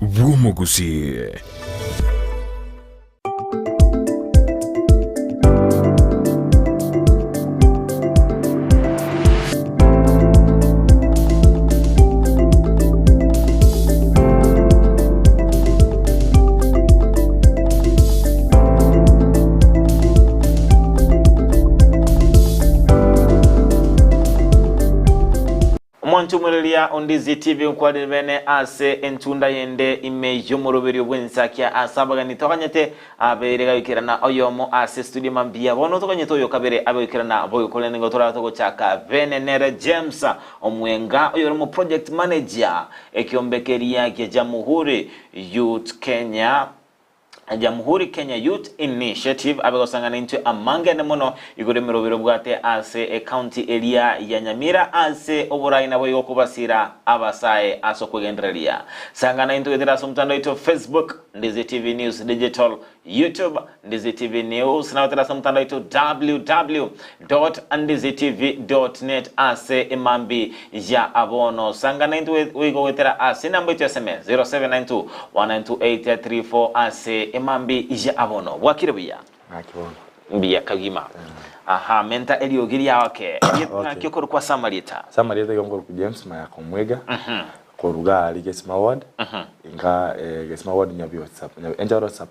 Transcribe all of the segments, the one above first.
bw'Omogusii. Omonto omoreria o Ndizi TV nkwarire bene ase entunda yende ime y'omoroberio bw'ensakia ase abageni toganyete abeire gaikerana oyomo ase studio mambia bono toganyete oyo kabere abe goikerana boigo korende nigo torara togochaka bene nere James Omwenga oyore omo project manager ekiombe keria gia Jamuhuri Youth Kenya Jamhuri Kenya Youth Initiative abe gosang'ana intwe amangene mono igoro emerobero obwate ase ecounty eria ya Nyamira ase oborai naboigo kobasira abasae ase okwegendereria. Sang'ana intwe goetera ase omotandao oito Facebook, Ndizi TV News Digital, YouTube, Ndizi TV News na goetera ase omotandao oito www.ndizitv.net ase emambi ya abono. Sangana intwe goika goetera ase enamba yaito ya SMS 0792 192834 ase emambi ya abono. Bwakire buya? Ng'aki bono. Mbuya kagima. Aha, menta eriogi riao ake. Okay. Ng'aki okorokwa ase amarieta? Ase amarieta igo nkorokwa James Mayaka Omwega, Koruga aria Gesima ward, inka Gesima ward Nyabiosi sub, Enchoro sub,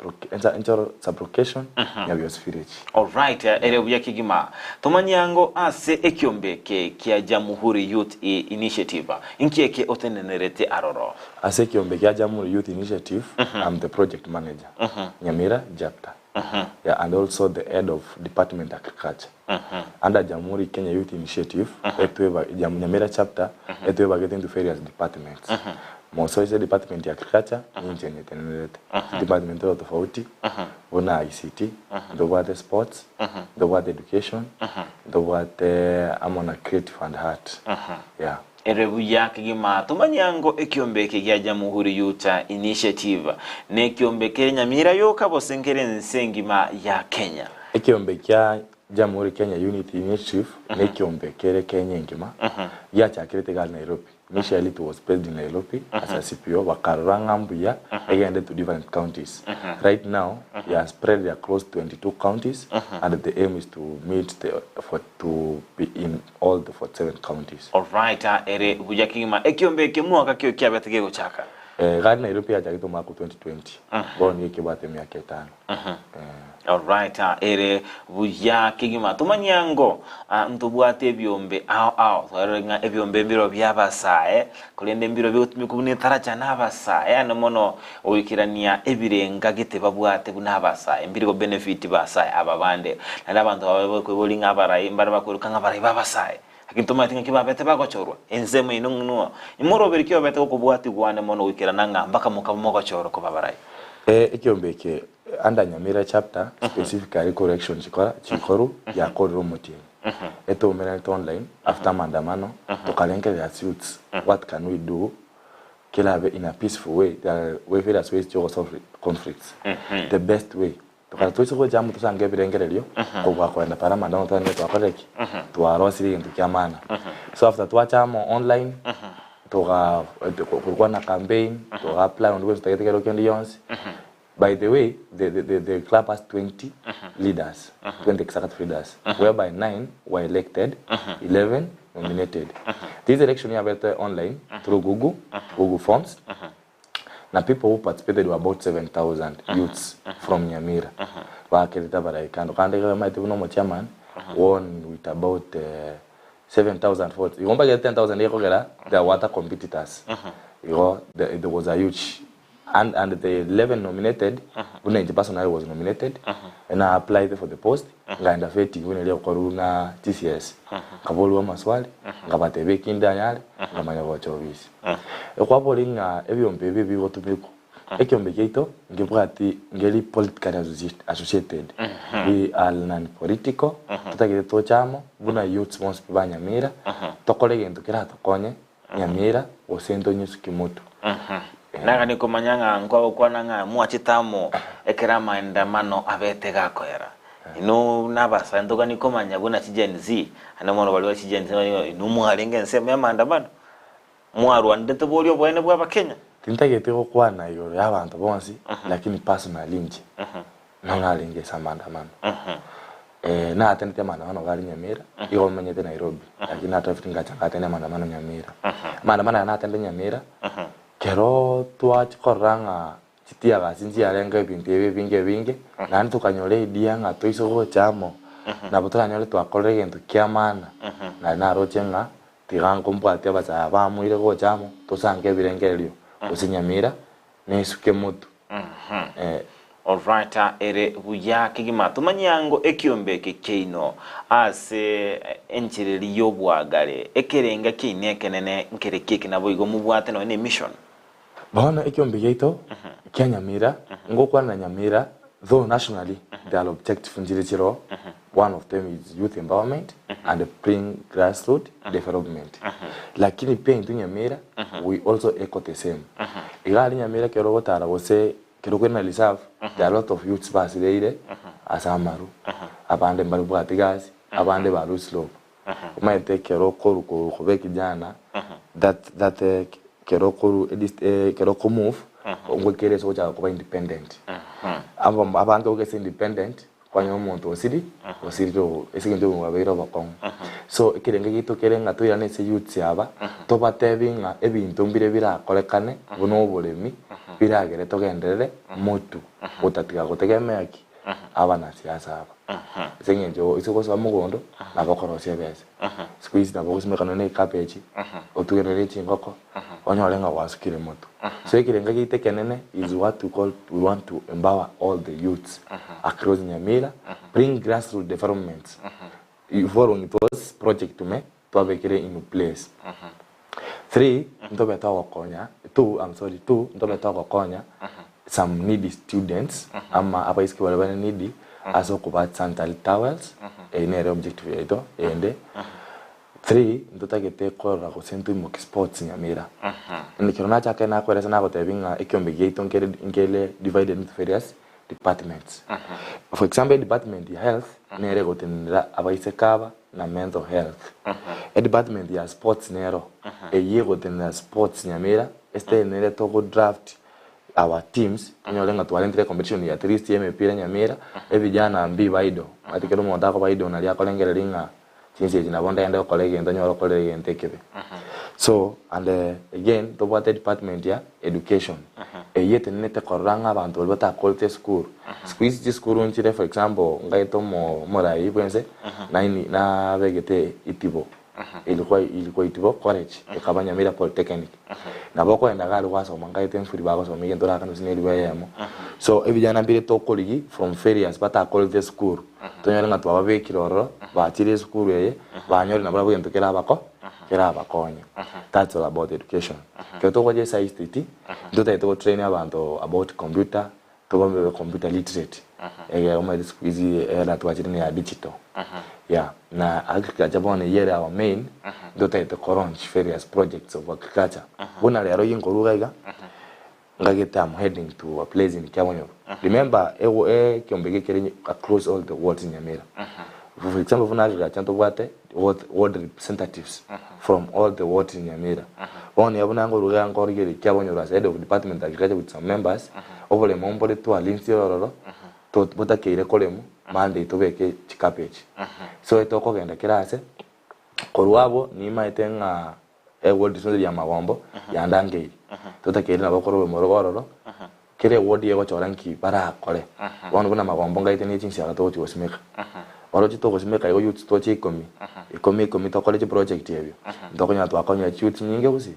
Enchoro sub location, Nyabiosi village. Alright, ere buya kegima. Tomanye ango ase ekiombe eke kia Jamuhuri Youth Initiative, inki eke otenenerete aroro? Ase ekiombe kia Jamhuri Youth Initiative, I'm the project manager, Nyamira chapter, yeah, and also the head of department agriculture. Under Jamhuri Kenya Youth Initiative, etweba, Jam, Nyamira chapter, etwebagete into various departments. Moso ase department ya agriculture, ninche nyetenenerete. Department ero tofauti, buna ICT, ntobwate sports, ntobwate education, ntobwate amo na creative and art. Yeah. Ere buya kegima tomanye ango ekiombe eke gia Jamuhuri Youth Initiative nekiombe kere Nyamira yoka gose nkere ense engima ya Kenya? Ekiombe kia Jamhuri Kenya Unity Initiative nekiombe kere Kenya engima, giachakerete iga Nairobi. Initially it was based in Nairobi as a CPO, bakarora ng'a mbuya egende to different counties. Right now we are spread across 22 counties and the aim is to meet the for to be in all the 47 counties. Alright, ere buya kegima. Ekiombe eke mwaka ki kiabete gegochaka? Iga Nairobi yachagete omwaka o 2020, bono nigo ekebwate emiaka etano. Alright, ere buya kegima. Tomanye ango ntobwate ebiombe ao ao, twarorire ng'a ebiombe mbiro bia abasae, korende mbiro bigotumekwa buna etaracha na abasae, ande mono goikerania ebirenga gete babwate buna abasae, mbiri go benefit basae aba bande. Naende abanto aba bakoiboria ng'a abarai mbare bakoiroka ng'a abarai b'abasae. Lakini tomanyeti ng'aki babete bagochorwa, ensemo eye ning'o imoroberi ki obete gokobwatigwa ande mono goikerana ng'a mpaka mokaba mogochorwa koba abarai? Ekiombe eke under Nyamira chapter specifically correction chikora chikoru yakorire omotienyi etoumeranete online after maandamano tokarengereria as youths what can we do kerabe in a peaceful way there are various ways chiogosolve conflicts the best way Tokare toise gocha amo tosange ebirengererio kobua koenda para maandamano totari twakorire ki? Twarosirie egento kia maana. So after twacha amo online, toga korokwa na campaign, toga apply onde bwensi otagete kero kende gionsi. By the way, the, the, the, the club has 20 leaders, 20 executive leaders, whereby 9 were elected, 11 nominated. This election yabete online through Google, Google Forms. Na people who participated were about 7,000 youths from Nyamira. Bakerete abarai kando. Kande iga bamaete buna omochairman won with about 7,000 votes. Igo mbagete 10,000 gekogera there were other competitors. Igo there was a huge and, and the 11 nominated buna inche personally was nominated and I applied for the post ngaenda vetting buna eria egokorwa na TCS nkaborwa amaswali nkabatebia eki ndanyare nkamanya gocha ofisi. Ekwabori ng'a ebiombe ebi ebigotumekwa, ekiombe kiaito nkebwati nkeri politically associated, we are non political, totagete toche amo buna youths bonsi pi ba Nyamira, tokore egento keratokonye Nyamira gose ntonyusuki motwe. Nagani komanya ng'a nkwagokwana ng'a mwachete amo ekero amaandamano abete gakoera. Inwe nabasae ntogani komanya buna chi Gen Z, ande mono baria ba chi Gen Z inwe mwarenge ensemo y'amaandamano. Mwarwanete boria oboene bw'Abakenya. Tintagete gokwana igoro y'abanto bonsi, lakini personally inche, nabo narenge ase amaandamano. Natenete amaandamano iga aria Nyamira, igo menyete Nairobi, lakini natrafete ngacha ngatenda amaandamano Nyamira. Amaandamano aya natendete Nyamira, kero twachia korora ng'a chitear gas nchiarenge ebinto ebi ebinge ebinge, naende tokanyora eidea ng'a toise gocha amo, nabo toranyore twakorire egento kia maana, nari naroche ng'a tiga nkombwatie abasae aba amoire gocha amo, tosange ebirengererio gose Nyamira na esuke motu. Eh. Alright ere buya kegima tomanye ango ekiombe eke kiaino ase enchereri y'obwagare ekerenga kiaino ekenene nkereki eke naboigo mobwate nonya ne mission. Bono ekiombe giaito kia Nyamira, ngokwana na Nyamira though nationally there are objective nchire chiroo, one of them is youth empowerment and bring grassroot development. Lakini pia intwe Nyamira we also echo the same. Iga aria Nyamira ekero ogotara gose ekero kore na reserve there are lot of youths basireire ase amaru, abande mbaribwati gasi, abande ba lose hope. Omanyete ekero okoru koru koba ekijana that that ekero okoru edist ekero oko move ngoikere ase ogochaka koba independent. Aba abange gose independent kwanyora omonto osiri osirire oo ase eng'encho obogima bwabeire obokong'u. So ekerengo giaito kere ng'a toirane ase youths aba tobatebi ng'a ebinto mbire birakorekane buna oboremi biragere togenderere motu gotatiga gotegemea ki? Abanasiasa aba. Ase eng'encho ase gosoa mogondo nabo okorosia ebesa. Siku hizi nabo ogosimeka nonya ne ecabbage, otuge nonya ne chingoko, onyore ng'a gwasukire motwe. So ekerengo giaito ekenene is what we call we want to empower all the youths across Nyamira, bring grassroot developments following those project me twabekire in place. Three, ntobe togokonya, two, I'm sorry, two, ntobe togokonya some needy students ama abaiseke baria bare needy ase okobaa sanitary towels, eyio nere objective yaito ende. Three, ntotagete korora gose ntoimokie sports Nyamira. Ekero nachaka nakoeresa nagotebi ng'a ekiombe giaito nkere nkere divided into various departments. For example, edepartment ya health nere egotenenera abaiseke aba na mental health. Edepartment ya sports nero eyio egotenenera sports Nyamira esitari nere togo draft our teams tonyore ng'a twarentire competition ya at least ya emepira Nyamira ebijana mbibe idle omanyete ekero omonto akoba idle naria akorengereria ng'a chinsa echi nabo ndagende gokora egento nyore okorire egento ekebe. So and again tobwate edepartment ya education eyio etenenete korora ng'a abanto baria batakorete esukuru, siku hizi chisukuru nchire for example ngaete omo omorai bwense naini nabegete itibo ilikuwa ilikuwa itibo college ekaba Nyamira polytechnic nabo okoenda iga aria gwasoma ngaete enfuri bagosoma egento orakane gose na eribu eyemo so ebijana mbire tokorigi from failures batakorete esukuru tonyore ng'a twababekire ororo bachire esukuru eye banyore nabarabwo egento kerabako kerabakonye that's all about education. Ekero togocha ase ICT ntotagete go train abanto about computer tobabe computer literate egere omanyete siku hizi era twachire ne ya digital yeah na agriculture bono eyio ere our main ntotagete ko launch various projects of agriculture buna rero eyio nkoruga iga ngagete am heading to a place in Kiabonyoru remember ego ekiombe eke kere across all the wards in Nyamira for example buna agriculture ntobwate ward, ward representatives from all the wards in Nyamira bono nigo buna nkoruga iga nkorigereria Kiabonyoru as head of department agriculture with some members oboremo mbore twarinsie ororo to botakeire koremwa Monday tobeke chicabbage so etokogenda kera ase korwa abwo nimaete ng'a Ewodi ase ya magombo yandangeiri. Totakeire nabo korwa omoro ororo, kera ewodi egochora nki barakore. Bono buna magombo ngaite ne chinsiaga togochia gosimeka. Oroche togosimeka igo youths toche ikomi, ikomi ikomi tokore chiproject ebio, ntokonyora twakonyire chiyouth chinyinge gose?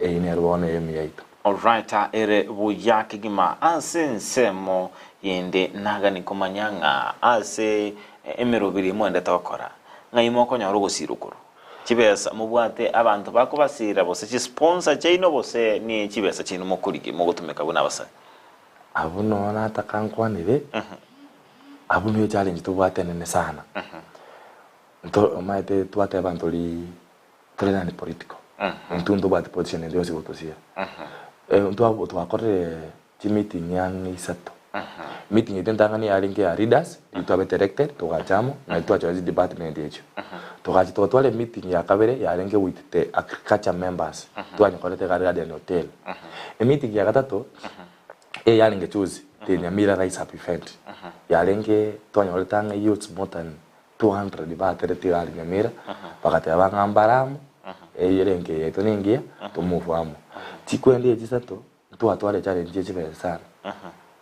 Eyio nero bono aim yaito. Alright ere buya kegima ase ensemo yende nagani komanya ng'a ase emeroberi mwendete gokora ng'ai mokonyora ogosirwa korwa. Chibesa mobwate abanto bakobasira gose chisponsor chiaino gose ne chibesa chiaino mokorigia mogotumeka buna abasani? Abwo noo nataka nkwanere, abwo nigo echallenge tobwate enene sana. Nto omanyete twateba ntori tore non political, intwe ntobwati position ende yonsi gotosira. Ntwa twakorire chimeeting ang'e isato. Meeting yaito entang'ani yarenge ya leaders, riria twabete elected togacha amo, naende twachora chidepartment echio. Togacha togatwara emeeting ya kabere yarenge with the agriculture members twanyekorete iga Guardian Hotel. Emeeting ya gatato eye yarenge juzi the Nyamira Rise Up event yarenge twanyorete ang'e youths more than 200 batereti iga aria Nyamira bagateba ng'a mbare amo eye erenge yaito nengiya tomove amo. Chikwendi echi chisato Ntwatware challenge chia chibesa sana.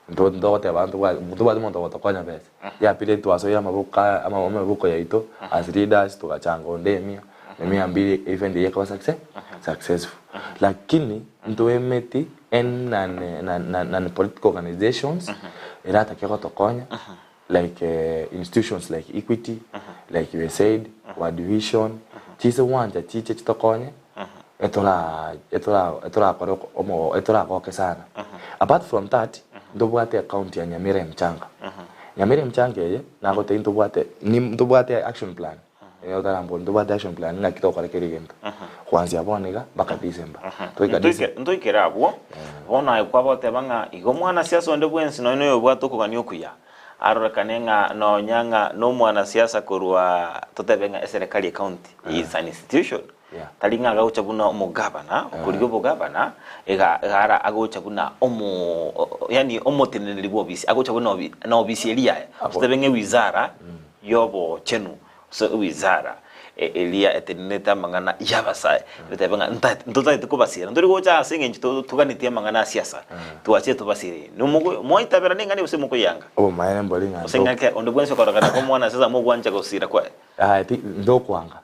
Nto ntogoteba ntobwate ntobwate omonto ogotokonya besa. Ya pili twasoire amaboko aya ama amaboko yaito as leaders togachanga onde emia, na mia mbili event eye ekaba succe successful. Lakini ntoemeti any non non non political organizations eratake gotokonya like institutions like Equity, like USAID, World Vision, chise gwancha chiche chitokonye etora etora etorakore omo etoragoke sana. Apart from that, ntobwate ecounty ya Nyamira Emchanga. Nyamira Emchanga eye, nagotebia ntobwate ni ntobwate action plan, otarambori ntobwate action plan ng'aki togokora kera egento, kwanzia bono iga mpaka December. Toika December. Ntoikere abwo, bono aye kwaboteba ng'a igo omwanasiasa onde bwensi nonya noyobwate okogania okuya, Arorekane ng'a nonya ng'a nomwanasiasa korwa totebe ng'a eserekari ye county is an institution, Yeah. tari ng'a agocha buna omogavana, okorigia obogavana, iga iga ara agocha buna omo yaani omoteneneri bwa obisi, agocha buna obi na obisi eria yaye, Abo. totebe ng'a ewizara yobochenu gose ewizara eria etenenete amang'ana y'abasae, etebe ng'a nta ntotagete kobasiera, ntori gocha ase eng'encho to toganetie amang'ana a siasa, twachire tobasiereire. Nomogo mwaitabera neng'ana gose mokoyanga? Obomaene mbori ng'a Gose nto ng'ake onde bwensi okorogana kwa omwana siasa mogwancha gosira kwaye. Aye ti ntokwanga,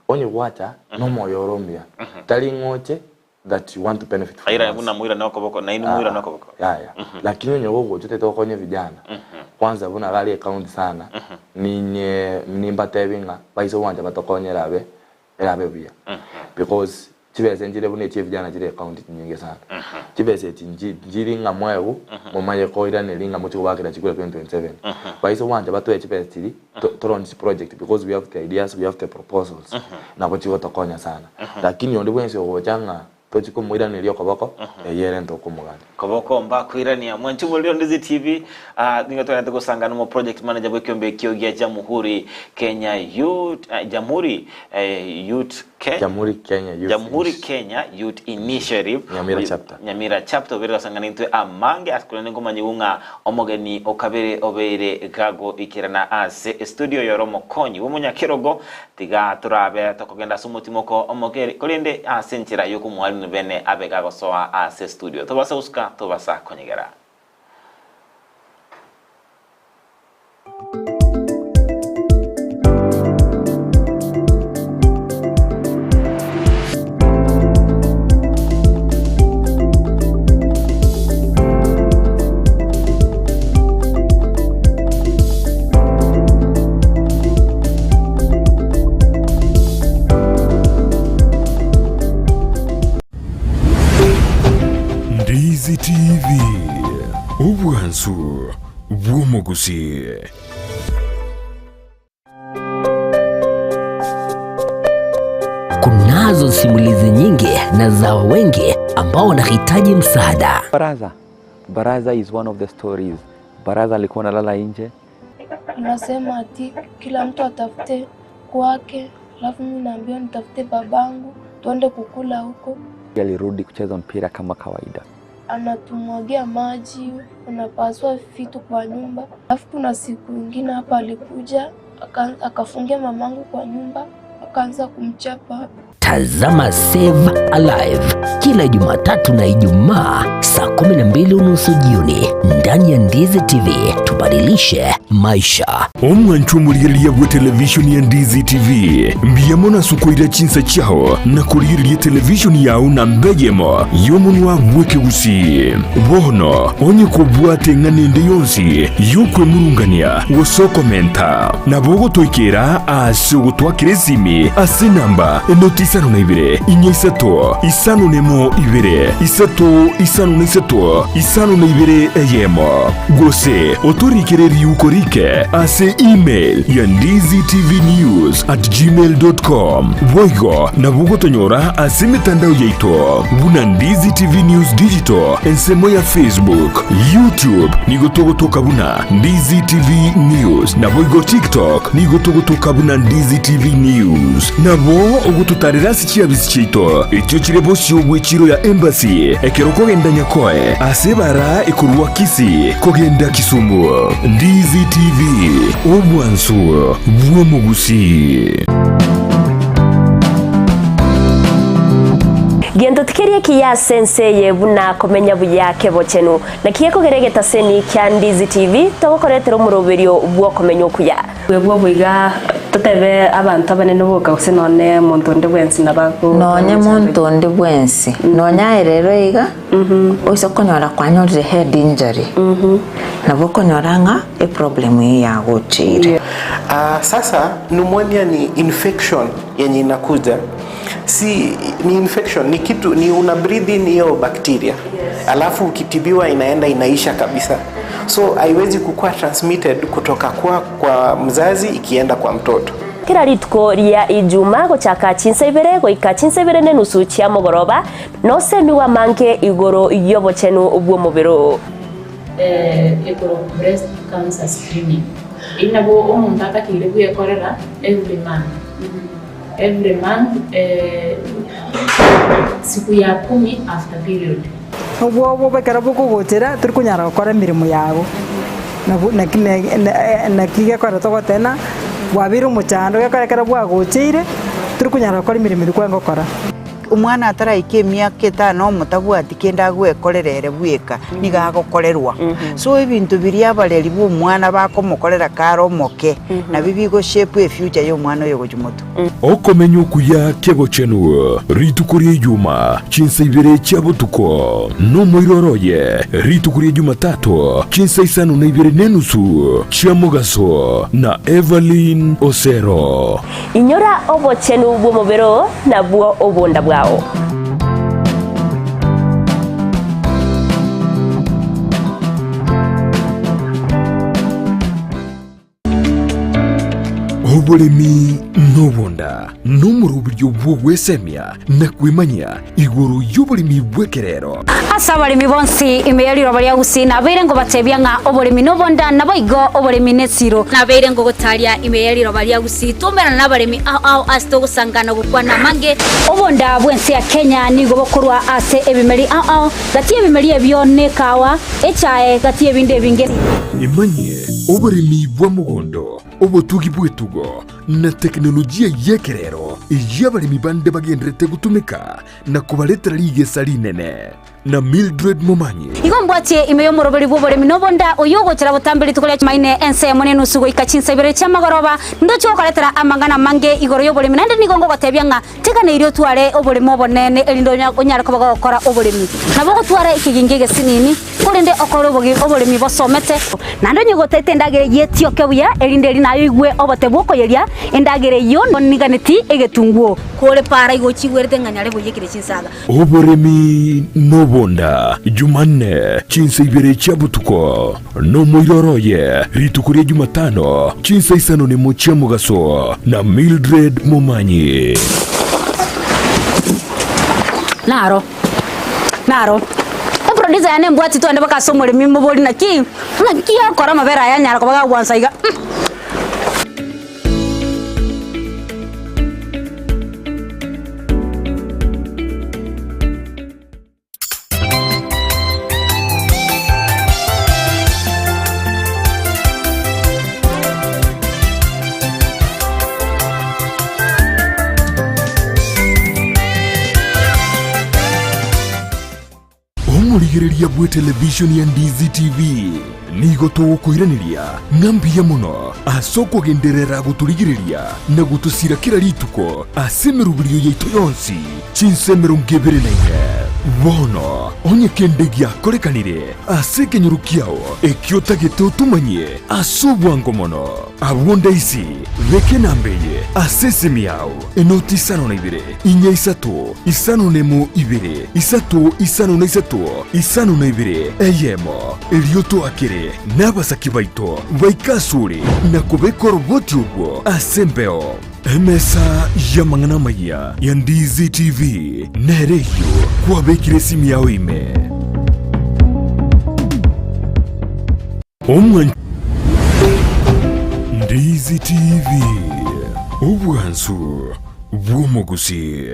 onye gwacha nomoyo ore omuya, tari ng'a oche that you want to benefit from Aira us. buna moirane okoboko, nainwe moirane okoboko. Yaya. Lakini onye gogocha otagete gokonya vijana, kwanza buna iga aria ecounty sana, ninye nimbatebi ng'a baise gwancha batokonye erabe erabe buya. Because chibesa nchire buna echia vijana chire ecounty chinyinge sana. Chibesa echi nchi nchiri ng'a mwaegwa, momanye koiraneria ng'a mochie kobakera chikura 2027. Baise gwancha batoe chibesa chiria, to to launch chiproject because we have the ideas, we have the proposals, nabo chigotokonya sana. Lakini onde bwensi ogocha ng'a tochi komoiraneria okoboko, eyio ere ntokomogania. Koboko mbakoirania mwanche omorero Ndizi TV ah, nigo twenete gosangana omo project manager bw'ekiombe ekio gia Jamhuri Kenya Youth ah, Jamhuri eh, Youth Ke Jamhuri Kenya Youth Jamhuri Initi- Kenya Youth Initiative Nyamira Oyo- chapter. Nyamira chapter obere gosangana intwe amange ase korende nkomanyigwa ng'a omogeni okabere obeire gagoikerana ase estudio yoro omokonyi bw'omonyakerogo Tiga torabe tokogenda ase omotimoko omokeri, korende ase enchera y'okomoarina bene abe gagosoa ase estudio. Tobasa gosuka, tobasa konyegera. Ndizi TV, obwansu bw'omogusii. Kunazo simulizi nyingi na za wengi ambao wanahitaji msaada. Baraza. Baraza is one of the stories. Baraza alikuwa analala nje. Anasema ati kila mtu atafute kwake, alafu mimi naambiwa nitafute babangu tuende kukula huko. Alirudi kucheza mpira kama kawaida. Anatumwagia maji, anapasua vitu kwa nyumba. Alafu kuna siku ingine hapa alikuja akafungia mamangu kwa nyumba akaanza kumchapa. Tazama Save Alive kila Jumatatu na Ijumaa saa 12:30 jioni ndani ya Ndizi TV. Tubadilishe maisha. Omwancho omorigereria bwe televishoni ya Ndizi TV, mbuya mono ase okoira chinsa chiao na korigereria televishoni yao namba eyemo y'omonwa bw'ekegusii. Bono onye kobwate eng'ana ende yonsi y'okwemurungania gose okomenta, nabo ogotoikera ase ogotwakera esimi ase enamba enoti isano. 52 4 3 5 2 3 5 3 52 1. Gose otorikere riuko rike ase email ya ndizitvnews@gmail.com. Boigo nabo ogotonyora ase emetandao yaito buna Ndizi TV News Digital ensemo ya Facebook, YouTube nigo togotoka buna Ndizi TV News naboigo TikTok nigo togotoka buna Ndizi TV News. Nabo ogototarera ase chiabisi chiaito echio chire bosio bw'echiro ya Embassy ekero okogenda Nyakoe ase ebara ekorwa Kisii kogenda Kisumu. Ndizi TV, obwansu bw'omogusii. Gento tikeri ekiya ase ense eye buna komenya buya kebochenu. Naki gekogera egetaseni kia Ndizi TV togokoretera omoroberio bw'okomenya okuya. Bwebwo boiga totebe abanto abanene boka gose nonye monto onde bwensi nabo Nonye monto onde bwensi, nonye aye rero iga, oise konyora kwanyorire head injury, nabo okonyora ng'a eproblem eyio yagocheire. Ah, sasa pneumonia ni infection yenye inakuja si ni infection ni kitu ni una breathe in hiyo bacteria alafu ukitibiwa inaenda inaisha kabisa so haiwezi kukuwa transmitted kutoka kwa, kwa mzazi ikienda kwa mtoto Kera rituko ria Ijuma gochaka chinsa ibere goika chinsa ibere nenusu chia mogoroba, nosemigwe amange igoro y'obochenu bw'omobere oo. Ekorokwa breast cancer screening. Eyio nabo omonto atakeire bwekorera every month. Every month siku ya kumi after period. Obwoba ekero bokogochera tori konyara gokora emeremo yago, nabo naki naki gekogera togoteba bwabeire omochando gekogera ekero bwagocheire tori konyara gokora emeremo eria kwarenge gokora. Omwana ataraika emiaka etano omotabwati kende agwekorera ere bweka, nigo agokorerwa. So ebinto biria abareri ba omwana bakomokorera kare omoke, nabio bigo shape efuture ya omwana oyo gochia motwe. Okomenya okuya kebochenu rituko ria Ijuma chinsa ibere chia botuko, nomoiroro oye rituko ria Jumatatu chinsa isano na ibere nenusu chia mogaso na Evelyn Osero. Inyora obochenu bw'omobere oo, nabwo obonda bwao. Oboremi nobonda nomoroberio bw'ogwesemia na kwemanyia igoro y'oboremi bw'ekerero. Ase abaremi bonsi ime ye riroba ria Gusii nabeire ngobatebia ng'a oboremi nobonda, naboigo oboremi nesiro. Nabeire ngogotaria ime ye riroba ria Gusii twaumerana nabaremi ao ao ase togosangana gokwana amange. Obonda bw'ense ya Kenya nigo bokorwa ase ebimeri ao ao, gati y'ebimeri ebio nekawa, echae, gati y'ebinde ebinge. Emanyie oboremi bwa mogondo, obotugi bw'etugo, na tekinolojia y'ekerero eyio abaremi bande bagendererete gotumeka na kobaretera rigesa rinene. Na Mildred Momanyi. Igo mbwatie ime y'omoroberi bw'oboremi nobonda, oyio ogochera botambe rituko ria Jumaine ensemo nenusu goika chinsa ibere chi'amagoroba, ndoche gokoretera amang'ana amange igoro y'oboremi, naende nigo ngogotebia ng'a teganeirie otware oboremo obonene erinde onyare koba gogokora oboremi. Nabo ogotwara ekegingi egesinini, korende okore oboremi bosomete. Naende onye gotaete endagera eyio etioke buya, erinde erio naye oigwe obote bw'okoyeria endagera eyio oniganeti egetunguo. Kore para igo ochigwerete ng'a nyare boiyekire chinsaga. Oboremi nobonda, Jumanne, chinsa ibere chia botuko, nomoiroro oye, rituko ria Jumatano, chinsa isano nemo chia mogaso, na Mildred Momanyi. Naro, naro. Eproducer yane embwati twende mpaka ase omoremi mobori naki, naki okora amabere aya anyara koba gagwansa iga. Omorigereria bw'etelevishoni ya Ndizi TV nigo togokoiraneria ng'a mbuya mono ase okogenderera gotorigereria na gotosira kera rituko ase emeroberio yaito yonsi chinsa 24. Bono onye kende giakorekanire ase ekenyoro kiao ekio otagete otomanyie ase obwango mono. Abwo ndaisi, beka enamba eye ase esimi yao, enoti isano na ibere, inya isato, isano na emo ibere, isato isano na isato, isano na ibere, eyemo. Erio toakere nabasaki baito baike asore na kobeka oroboti orwo ase embeo. Emesa y'amang'ana amayia ya Ndizi TV nere eyio kwabekire esimi yao ime. Omwanchi Ndizi TV, obwansu bw'omogusii.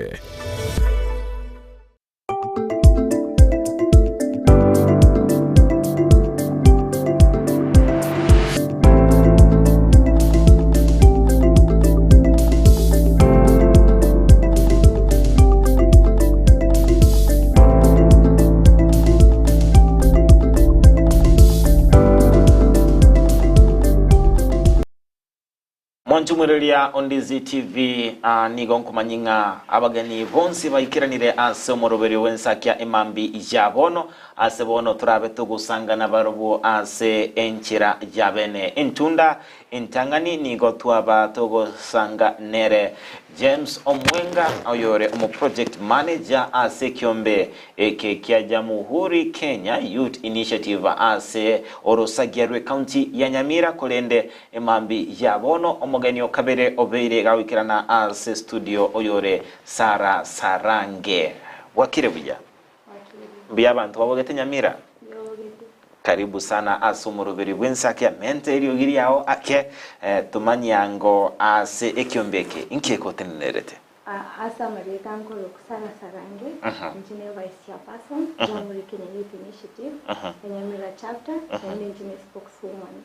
Mwanchumwereria Ondizi TV ah, nigo nkomanya ng'a abageni bonsi baikeranire ase omoroberio bw'ensakia emambi ya bono ase bono torabe togosangana barobwo ase enchera ya bene entunda entang'ani nigo twaba togosanga nere James Omwenga oyore omoproject manager ase ekiombe eke kia Jamuhuri Kenya Youth Initiative ase orosagia rw'ecounty ya Nyamira korende Emambi ya bono omogeni o kabere obeire gagoikerana ase studio oyore Sarah Sarange. Bwakire buya? Mbuya abanto babogete Nyamira? Karibu sana ase omoroberi bw'ensake amente eriogi riao ake eh, tomanye ango ase ekiombe eke inki egotenenerete. Ase amarieta nkorokwa Sarah Sarange, inche ne Vice Chairperson bw'Amuri Kenya Youth Initiative, Nyamira Chapter, naende inche ne spokeswoman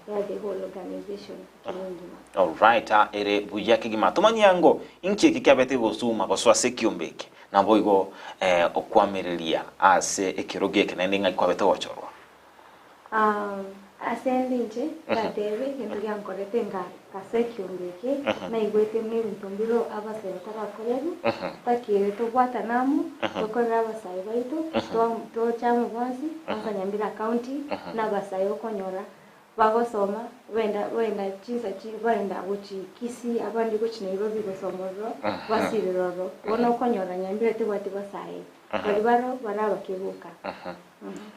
ya the whole organization Kenya engima. Alright, ah, ere buya kegima. Tomanye ango inki eke kiabete gosuma gosoa ase ekiombe eke, naboigo eh, okwamereria ase ekerogo eke naende ng'aki kwabete gochorwa. Ase ende inche ndatebe egento giankorete ngasa ekiombe eke, naigwete buna ebinto mbiro abasae batarakorerwa, totakeire tobwatane amo, tokorere abasae baito, toche amo bonsi, kwanza Nyamira county, na abasae okonyora bagosoma baenda baenda chinsa chi baenda gochi Kisii abande gochi Nairobi gosoma ororo, basirire ororo. Bono okonyora Nyamira tebwati basae, baria baro bare abake boka.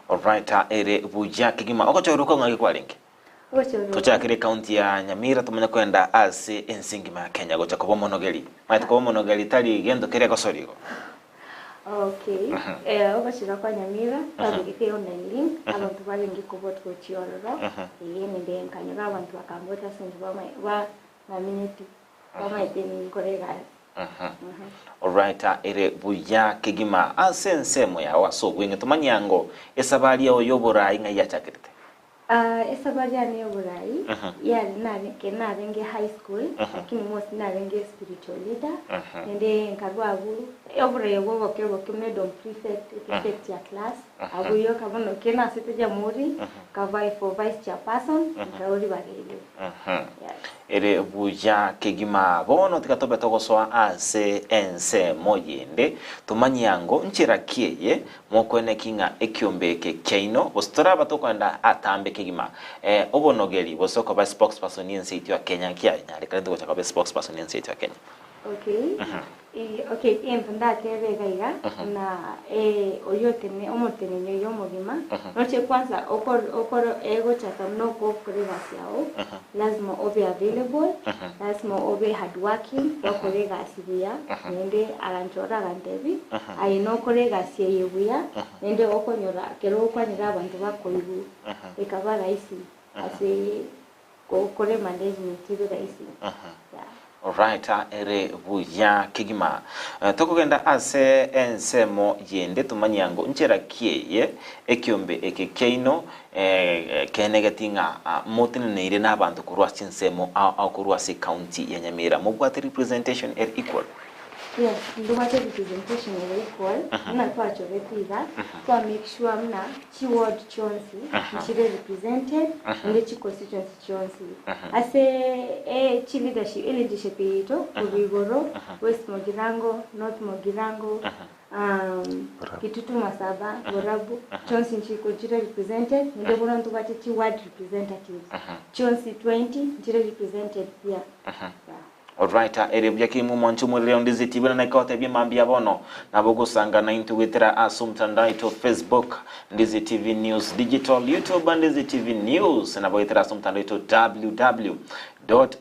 Alright, ah, ere buya kegima. Ogochorwa kwa ng'aki kwarenge? Ogochorwa Tochakere ekaunti ya Nyamira tomanye koenda ase ense engima ya Kenya gocha koba omonogeri. Maete koba omonogeri tari gento keria gosori igo. Okay. Eh, ogochorwa kwa Nyamira twabegete online link abanto barenge kovote gochia ororo eye nende nkanyora abanto bakambota ase eng'encho bama- ba bamenyeti bamaete ninkore egasi. Alright, ah, ere buya kegima ase ensemo yao ase obweng'e tomanye ango esabari yao y'oborai ng'ai yachakerete. Ah, esabari yane y'oborai yare nare ekero narenge high school lakini most narenge spiritual leader naende nkarwa abwo oborai obwo oboke oboke buna edom prefect, prefect ya class abwo yoka bono ekero nasete jamhuri nkavie for vice chairperson nkarwa ribaga erio. Yes. Ere buya kegima. Bono tiga tobe togosoa ase ensemo yende, tomanye ango nchera ki eye mokoeneki ng'a ekiombe eke kiaino, gose toraba tokoenda atambe kegima. Eh, obonogeri gose okoba spokesperson y'ense yaito ya Kenya nkianyarekanete gocha koba spokesperson y'ense yaito ya Kenya. Okay. Okay, egento ndatebe iga iga, buna oyio otene omoteneni oyio omogima, noche kwanza okor okore egochaka buna okokora egasi yago, lazima obe available, lazima obe hardworking, okore egasi buya, naende aganchora agantebi, aye nokore egasi eye buya, naende okonyora ekero okwanera abanto bakoigwa, ekaba rahisi ase Gokora emanagement ebe rahisi. Yeah. Alright, ere buya kegima. Eh, tokogenda ase ensemo yende tomanye ango nchera ki eye ekiombe eke kiaino eh, kenegeti ng'a ah, moteneneire na abanto korwa ase chinsemo ao ao korwa ase ecounty ya Nyamira mobwate representation ere equal. Yes, ndobwate representation ere equal, buna twachorete iga, twa make sure buna chi ward chionsi nchire represented naende chi constituency chionsi. Ase e chi leadership, e leadership yaito korwa igoro, West Mugirango, North Mugirango, Kitutu Masaba, Borabu, chionsi nchiko chire represented, naende bono ntobwate chi ward representatives, chionsi 20 nchire represented here. Yeah. Alright, ere buya kegima omwancho omorere onde Ndizi TV na naikotebia mambia bono nabo ogosanga naintwe goetera ase omotandao oito Facebook Ndizi TV News Digital, YouTube Ndizi TV News nabo goetera ase omotandao oito www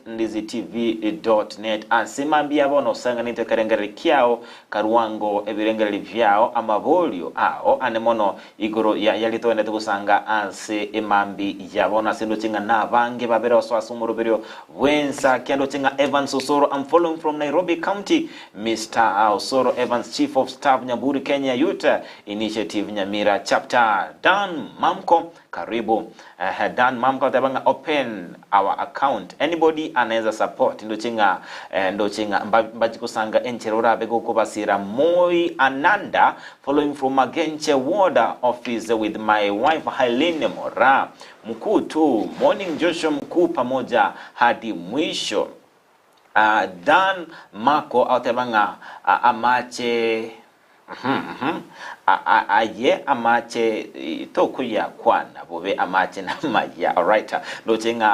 ndizitv.net ase mambia bono osanga naintwe ekerengereri kiao karwango ebirengereri biao amaborio ao ane mono igoro ya yari toendete gosanga ase emambi ya bono ase ndoche ng'a nabange babere oso ase omoroberio bwensa kia ndoche ng'a Evans Osoro I'm following from Nairobi County Mister Osoro Evans Chief of Staff Nyaburi Kenya Youth Initiative Nyamira Chapter Dan Mamko Karibu Ehe Dan Mamko agoteba ng'a open our account anybody anaweza support ndoche ng'a eh, ndoche ng'a mba mbachi gosanga enchera orabe gokobasira Moi Ananda following from Magenche ward office with my wife Helene Mora Mkuu tu morning Joshua Mkuu pamoja hadi mwisho Ah, Dan Mako agoteba ng'a ah, amache Aye amache tokoyakwana bobe amache namaya alright ndoche ng'a.